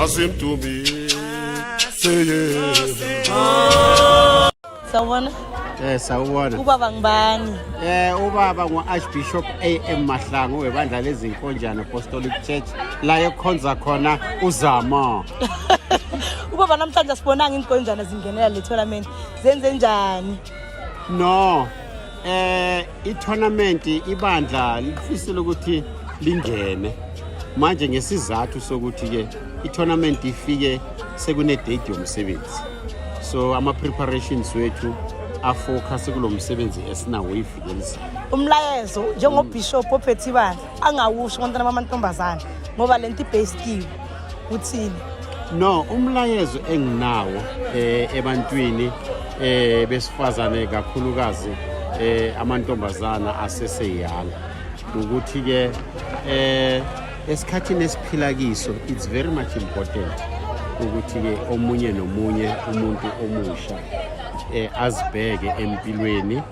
Asimdumise yena. Sawubona. Sawubona. Ubaba ngubani? Ubaba ngu-Archbishop AM Mahlangu webandla lezinkonjane Apostolic Church la ekhonza khona uZama. Ubaba namhlanje asibonanga inkonjane zingenela le tournament. Zenze njani? No. I-tournament ibandla lifisile ukuthi lingene. Manje ngesizathu sokuthi ke i-tournament ifike sekune date yomsebenzi. So ama preparations wethu afocus kulo msebenzi esinawo iviki elizayo. Umlayezo njengoBishop ophethe ibandla angawusho kubantwana bamantombazane ngoba lento ibhesikiwe. Uthini? No, umlayezo enginawo ebantwini besifazane, kakhulukazi amantombazana aseseyala, ukuthi ke esikhathini esiphila kiso it's very much important ukuthi ke omunye nomunye umuntu omusha azibheke empilweni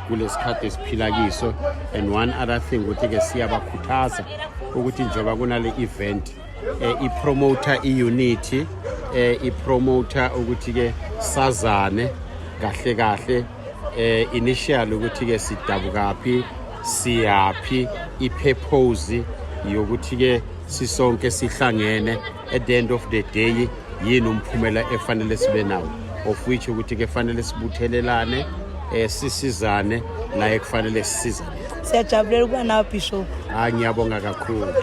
kulesikhathi esiphila kiso. And one other thing ukuthi ke siyabakhuthaza ukuthi njengoba kunale event ipromoter iunity, ipromoter ukuthi ke sazane kahle kahle initial ukuthi ke sidabukaphi, siyaphi, ipurpose yokuthi ke sisonke sihlangene, at the end of the day yini umphumela efanele sibe nawo, of which ukuthi ke fanele sibuthelelane, sisizane la ekufanele sisizane. Siyajabulela ukuba nawe, Bishop. Ah, ngiyabonga kakhulu.